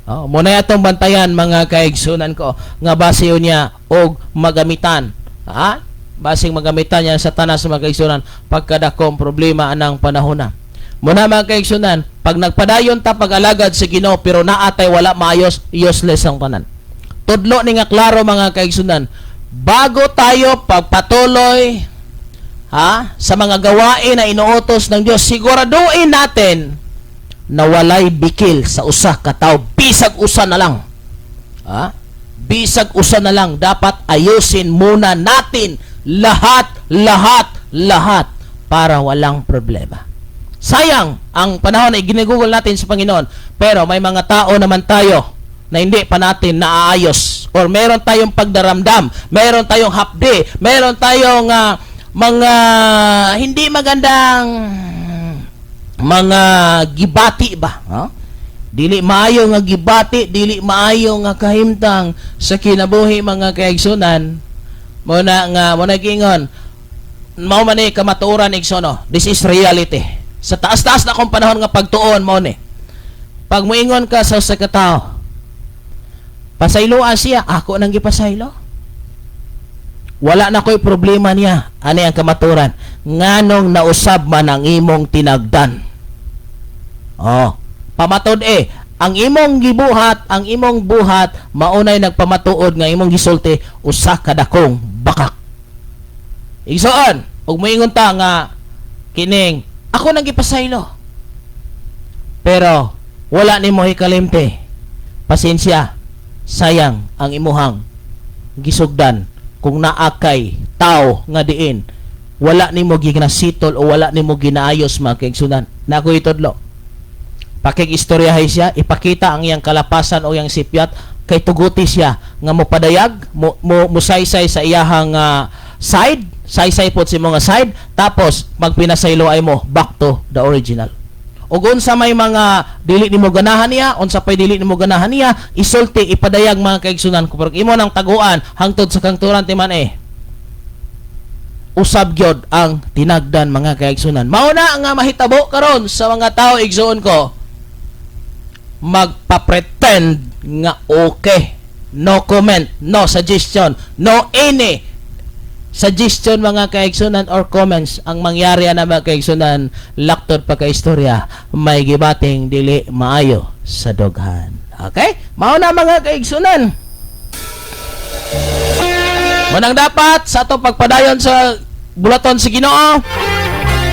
Speaker 5: Oh, muna atong bantayan, mga kaigsunan ko, nga basiyo niya og magamitan. Ha? Basing magamitan niya sa Satanas, mga kaigsunan, pagkadakong problema anang panahon na. Muna, mga kaigsunan, pag nagpadayon ta pag-alagad sa Ginoo pero naatay wala maayos, useless ang tanan. Tudlo ni nga klaro, mga kaigsunan, bago tayo pagpatuloy, ha, sa mga gawain na inuutos ng Diyos, siguraduhin natin na walay bikil sa usa ka tawo, bisag usa na lang. Ha? Bisag usa na lang, dapat ayusin muna natin lahat, lahat, lahat para walang problema. Sayang ang panahon na ginugol natin sa Panginoon, pero may mga tao naman tayo na hindi pa natin naaayos or meron tayong pagdaramdam, meron tayong hapdi, meron tayong mga hindi magandang mga gibati ba? Ha? Dili maayo nga gibati, dili maayo nga kahimtang sa kinabuhi, mga kaigsunan. Muna nga mo nagingon, mao man ni kamatuoran, igsoon, no. This is reality. Sa taas-taas na akong panahon nga pagtuon mo ni. Pag moingon ka sa usa ka tawo, pasayloa siya, ako nang gipasaylo. Wala na ko'y problema niya. Ani ang kamaturan? Nganong nausab man ang imong tinagdan? Oh, pamatod eh. Ang imong gibuhat, ang imong buhat, maunay nagpamatuod nga imong gisulti usa ka dakong bakak. Igsoon, ug moingon ta nga kining ako nang gipasaylo. Pero wala nimo hikalimti. Pasensya, sayang ang imuhang gisugdan kung naakay tao nga diin wala nimo ginasitol o wala nimo ginaayos, mga kaigsunan. Na ako itudlo. Pakig-istoryahay siya, ipakita ang iyang kalapasan o iyang sipyat kay tuguti siya nga mopadayag, mo, mo musaysay sa iyahang side, saysay pod sa mga side, tapos magpinasaylo ay mo back to the original. Ug unsa may mga dili nimo ganahan niya, unsa pay dili nimo ganahan niya, isulti, ipadayag, mga kaigsunan ko. Pero imo nang taguan hangtod sa kangturan ti man eh. Usab gyud ang tinagdan, mga kaigsunan. Mao na nga mahitabo karon sa mga tao, igsuon ko, magpa-pretend nga okay. No comment, no suggestion, no any suggestion, mga kaigsunan, or comments. Ang mangyari ana, mga kaigsunan, laktod pa ka istorya, may gibating dili maayo sa dughan. Okay, mao na, mga kaigsunan. Manang dapat sa atong pagpadayon sa bulaton sa Ginoo,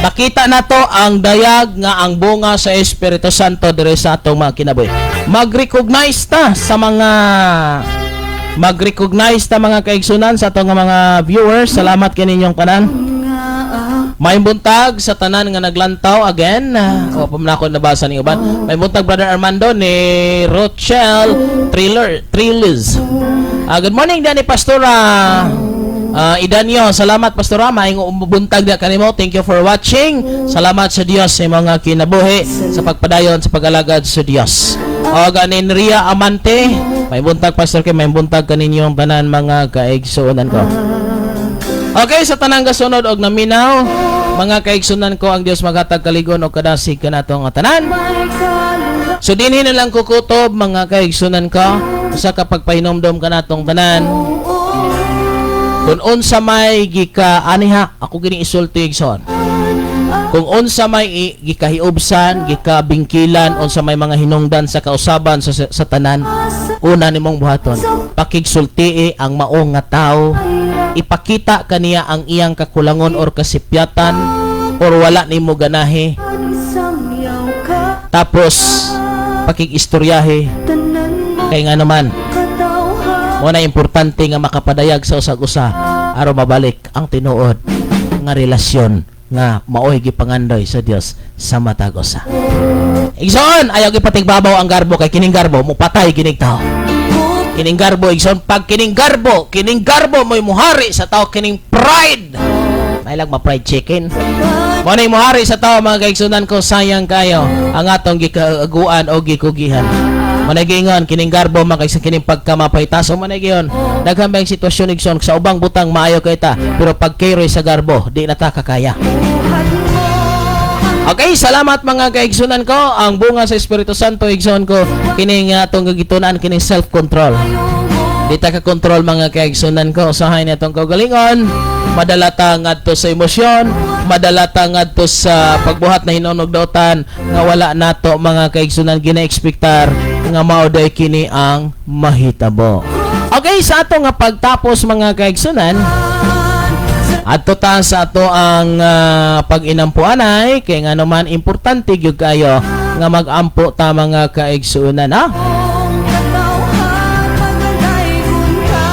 Speaker 5: makita nato ang dayag nga ang bunga sa Espiritu Santo dire sa atong mga kinabuhi. Mag-recognize ta, mga kaigsunan, sa atong mga viewers. Salamat kaninyong tanan. May buntag sa tanan nga naglantaw again. O pa man ako nabasa ni uban. May buntag, Brother Armando ni Rochelle Thriller Thrillers. Good morning Danny Pastora. Idanyo, salamat, Pastora, maayong buntag na kanimo. Thank you for watching. Salamat sa Dios sa mga kinabuhi sa pagpadayon sa pag-alagad sa Dios. O ganin Ria Amante, may buntag, Pastor kay may buntag kaninyong tanan, mga kaigsuonan ko. Okay, sa tanang gasunod og naminaw, mga kaigsunan ko, ang Dios maghatag kaligon og kadasig kanato nga tanan. So dinhi na lang kukutob, mga kaigsunan ko, sa kapagpahinomdom kanatong tanan. Kung unsa may gika aniha, ako gini isulti, igsoon. Kung unsa may gikahiubsan, gikabingkilan, unsa may mga hinungdan sa kausaban sa tanan, una nimong buhaton, pakigsultii ang mao nga tao, ipakita kaniya ang iyang kakulangon or kasipyatan or wala nimo ganahi. Tapos pakig-istoryahe kay nga naman mo na importante nga makapadayag sa usag usa aron mabalik ang tinuod nga relasyon nga maoy gipangandoy sa Dios sa matag usa. Igsoon, ayaw gipatigbabaw ang garbo kay kining garbo mupatay kining tao. Kining garbo, igsoon, pag kining garbo mo'y muhari sa tao, kining pride. May lang ma-fried chicken. Mo na muhari sa tao, mga kaigsunan ko, sayang kayo ang atong gikaaguan o gikugihan. Managingon kining garbo, mga kaigsunan, kining pagkamapaytaso managingon. Daghan ba yung sitwasyon, igsoon, sa ubang butang maayo kay ta, pero pag kayroy sa garbo, di na ta kakaya. Okay, salamat, mga kaigsunan ko. Ang bunga sa Espiritu Santo, igsoon ko, kining atong gagitunan, kining self-control. Di ta ka control, mga kaigsunan ko. Usahay na itong kaugalingon. Madala ta ngadto sa emosyon, madala ta ngadto sa pagbuhat na hinunog dautan nga wala nato, mga kaigsunan, gina-expectar nga mao day kini ang mahitabo. Okay, sa ato nga pagtapos, mga kaigsunan, adto ta sa ato ang pag-inampuanay kay nga naman importante gyud kayo nga mag-ampo ta, mga kaigsuonan, ha.
Speaker 2: Katawhan pagalaygon ka.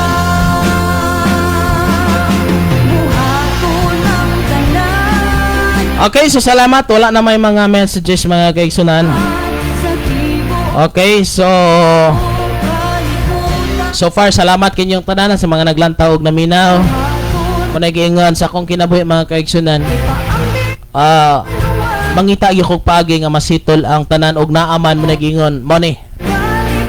Speaker 2: Buhaton ang tanan.
Speaker 5: Okay, so salamat, wala na may mga messages, mga kaigsunan.
Speaker 2: Sa tibuok
Speaker 5: Okay, so
Speaker 2: kalibutan.
Speaker 5: So far salamat kinyong tanan sa mga naglantaw og naminaw. Kung nagiingon sa akong kinabuhi, mga kaigsunan, mangita gyud kog paagi nga masitol ang tanan og naaman mo nagingon mo ni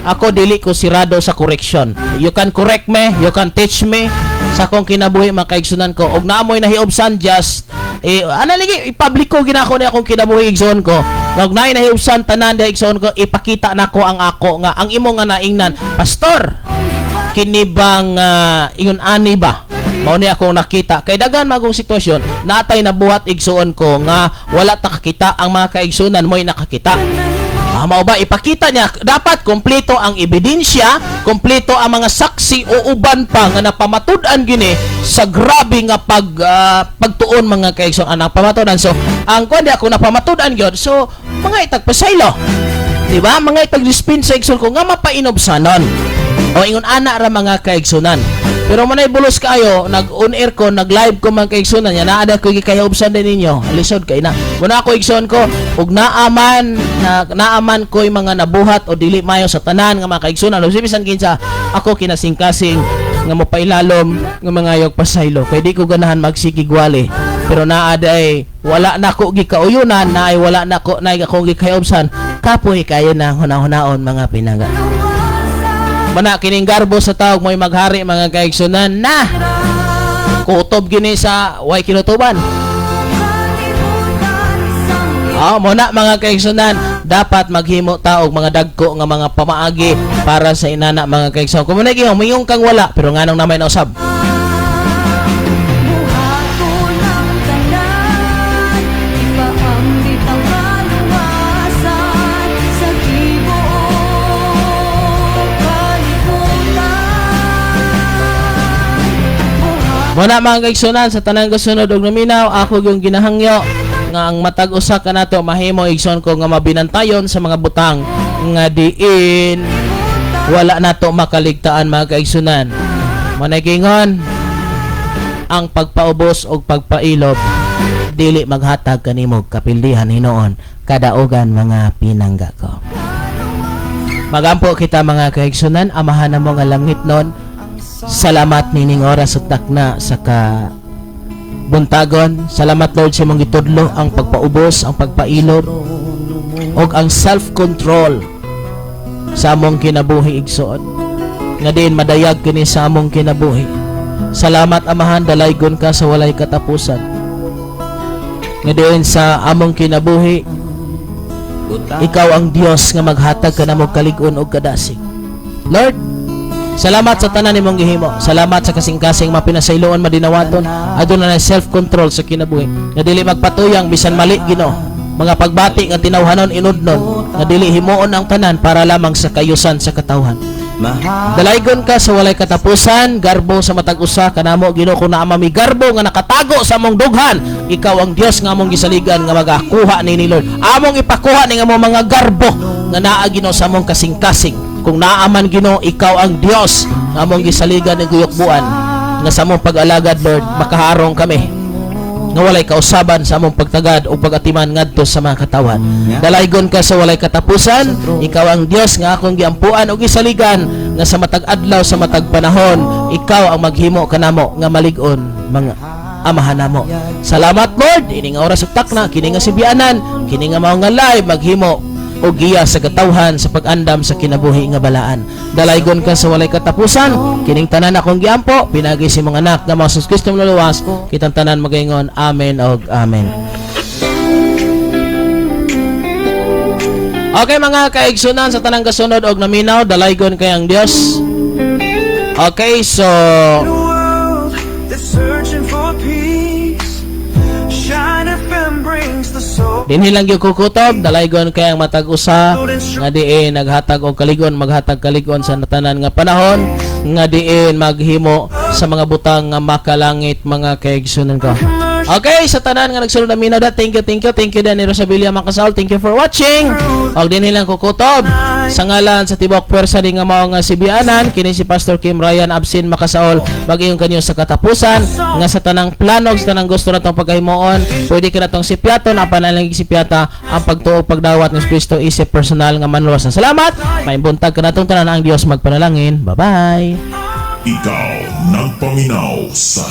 Speaker 5: ako, dili ko sirado sa correction. You can correct me, you can teach me. Sa akong kinabuhi, mga kaigsunan ko, og naamoy nahiubsan, just eh, ana lagi i-public ko ginako ni akong kinabuhi, igsoon ko. Og naay nahiubsan tanan diha, igsoon ko, ipakita nako ang ako nga ang imo nga naingnan, "Pastor, kini bang ingon ani ba?" Mao ni akong nakita kay daghan magong sitwasyon natay nabuhat, igsuon ko, nga wala ta kakita, ang mga kaigsunan mo'y nakakita. Mao ba ipakita niya, dapat kompleto ang ebidensya, kompleto ang mga saksi o uban pa nga napamatud-an gini sa grabe nga pagtuon, mga kaigsoon, ang napamatud-an. So ang kuan di ako napamatud-an gyud, so mga itagpasaylo. Di ba? Mga itag-dispensa, igsoon ko, nga mapainobsanon. O ingon ana ra, mga kaigsunan. Pero manay bulos kayo, nag-on air ko, nag-live ko, mga kaigsunan, yan naa ko gikahiubsan din ninyo. Lisod kay na. Muna ako, igsoon ko, ug naaman na naaman ko'y mga nabuhat o dili mayo sa tanan nga mga kaigsunan. O bisan kinsa, ako kinasingkasing nga mopailalom nga mga pasaylo. Kay di ko ganahan magsigigwali. Pero naa day wala na ko gikauyunan, naay wala na ko naay akong gikahiubsan. Kapoy kayo na hunahunahon, mga pinangga. Mana kining garbo sa tawag mo'y maghari, mga kaigsunan, na. Kutob gini sa way kinutuban. Ah, mo na, mga kaigsunan, dapat maghimo ta og mga dagko nga mga pamaagi para sa inana, mga kaigsunan. Kung mo na mayong kang wala, pero nganong namay nausab. Muna, mga kaigsunan, sa tanang kasunod og naminaw, ako yung ginahangyo nga ang matag usa kanato mahimo, igsoon ko, nga mabinantayon sa mga butang nga diin wala nato makaligtaan, mga kaigsunan. Manay giingon, ang pagpaubos og pagpailob dili maghatag kanimo kapildihan hinuon, kadaugan, mga pinangga ko. Magampo kita, mga kaigsunan. Amahan namo nga langitnon, salamat nining oras ug takna sa ka buntagon. Salamat, Lord, sa imong gitudlo ang pagpaubos, ang pagpailob ug ang self-control sa among kinabuhi, igsoon, nga diin madayag kini sa among kinabuhi. Salamat, Amahan, dalaygon ka sa walay katapusan, nga diin sa among kinabuhi ikaw ang Dios nga maghatag kanamo kalig-on ug kadasig. Lord, salamat sa tanan nimong gihimo. Salamat sa kasing-kasing mapinasayloon, madinawaton. Aduna na self-control sa kinabuhi nga dili magpatuyang bisan mali, Ginoo. Mga pagbati nga tinawhanon, inudnon, nga dili himuon ang tanan para lamang sa kayusan sa katawhan. Dalaygon ka sa walay katapusan, garbo sa matag usa kanamo, Ginoo. Kung naa mi garbo nga nakatago sa among dughan, ikaw ang Dios nga among gisaligan nga magakuha nini, Lord. Among ipakuha ning among mga garbo nga naa, Ginoo, sa among kasing-kasing. Kung naa man, Ginoo, ikaw ang Dios nga among gisaligan ug giyukbuan nga sa among pag-alagad, Lord, makaharong kami nga walay kausaban sa among pagtagad o pagatiman ngadto sa mga katawan. Dalaygon ka sa walay katapusan, ikaw ang Dios nga akong giampuan ug gisaligan nga sa matag adlaw, sa matag panahon, ikaw ang maghimo kanamo nga malig-on, mga Amahan namo. Salamat, Lord, ini nga oras ug takna, kini nga sibianan, kini nga mao nga live maghimo o giya sa katawhan sa pag-andam sa kinabuhi nga balaan. Dalaygon ka sa walay katapusan, kining tanan akong giampo, pinagi sa imong anak nga mao si Kristo Manluluwas, kitang tanan magaingon, Amen og Amen. Okay, mga kaigsunan, sa tanang kasunod og naminaw, dalaygon kay ang Dios. Okay, so
Speaker 1: In a world that's searching for peace, Shine FM brings the soul.
Speaker 5: Dinhi lang gyud kukutob, dalaygon kay ang matag usa nga diin naghatag og kaligon, maghatag kaligon sa tanan nga panahon, nga diin maghimo sa mga butang nga makalangit, mga kaigsunan ko. Okay, sa tanan nga nagsulod na minaw da, thank you, thank you, thank you Danny Rosabilia Makasal, thank you for watching. Og dinhi lang kukutob sa ngalan sa tibok pwersa di nga mao nga sibianan, kini si Pastor Kim Ryan Absin Makasaol, mag-ingon kanyo sa katapusan nga sa tanang plano, sa tanang gusto natong pagkahimuon, pwede ka natong sipyaton, apan lang sipyata ang pagtuo, pagdawat ni Kristo isip personal nga manluwas. Salamat. May buntag kanatong tanan, ang Dios magpanalangin. Bye-bye.
Speaker 3: Ikaw nagpaminaw sa